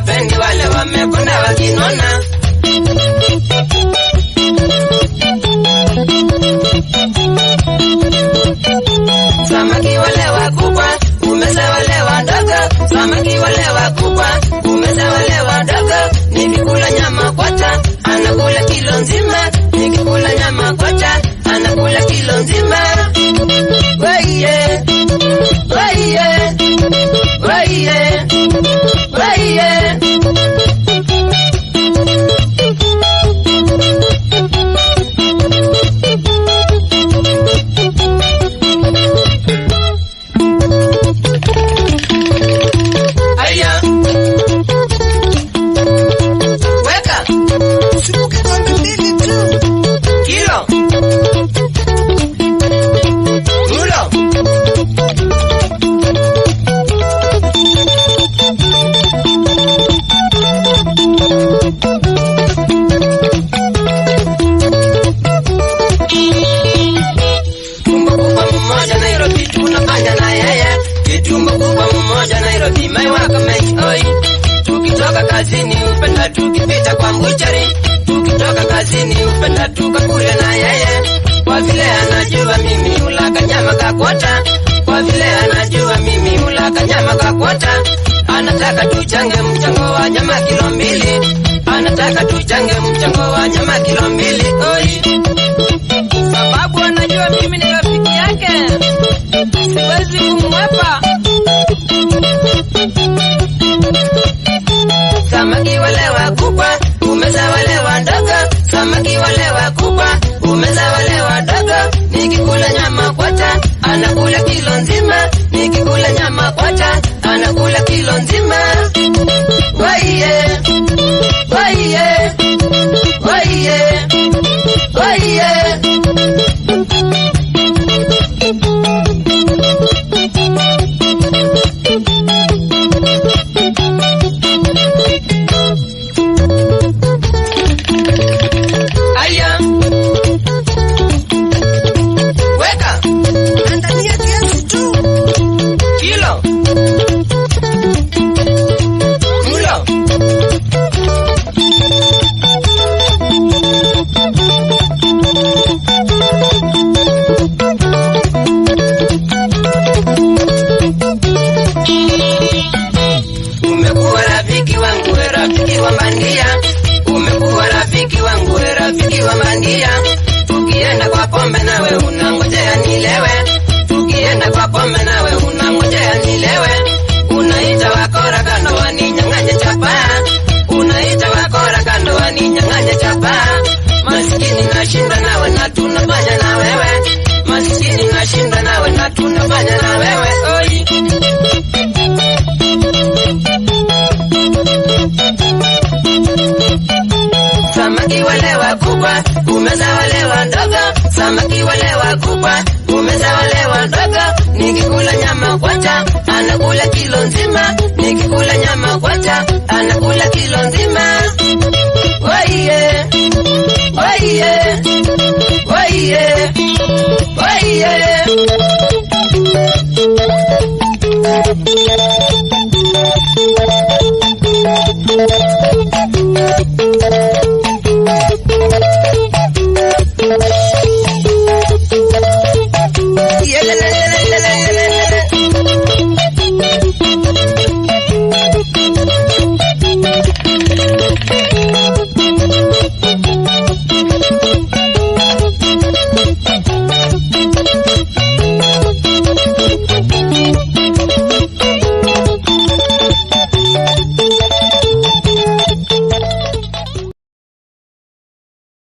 Siwapendi wale wamekonda wakinona. Samaki wale wakubwa, umeza wale wadogo. Samaki wale wakubwa, umeza wale wadogo. Nikikula nyama kwacha, anakula kilo nzima. Nikikula nyama kwacha, anakula kilo nzima. Waiye, waiye, waiye, waiye. Aya, weka Siku kikombe mbili tu. Kilo mulo. Tumbo kubwa mmoja Nairobi tunafanya na yeye. Kitumbo kubwa mmoja Nairobi mai wako mai oi. Tukitoka kazini upenda tukipita kwa mbuchari. Tukitoka kazini upenda tukakula na yeye. Kwa vile anajua mimi hula kanyama kakwata. Kwa vile anajua mimi hula kanyama kakwata. Anataka tuchange mchango wa nyama kilo 2. Anataka tuchange mchango wa nyama kilo 2 oi. Sababu anajua mimi ni rafiki yake, siwezi kumwepa. Samaki wale wakubwa, umeza wale wadogo. Samaki wale wakubwa, umeza wale wadogo. Nikikula nyama kwacha, anakula kilo nzima. Nikikula nyama kwacha, anakula kilo nzima. Waiye, waiye, waiye, waiye. Aya, weka Andalia kiasi tu. Kilo mulo. Umekuwa rafiki wangu, we rafiki wa bandia. Umekuwa rafiki wangu, we rafiki wa bandia. Tukienda kwa pombe nawe unangojea nilewe. Tukienda kwa pombe nawe unangojea nilewe. Unaita wakora kando waninyang'anye chapaa. Unaita wakora kando waninyang'anye chapaa. Masikini nashinda nawe na tunafanya na wewe. Masikini nashinda nawe na tunafanya na wewe. Oi. Samaki wale wakubwa, umeza wale wadogo. Samaki wale wakubwa, umeza wale wadogo. Nikikula nyama kwacha, anakula kilo nzima. Nikikula nyama kwacha, anakula kilo nzima. Waiye, waiye, waiye, waiye.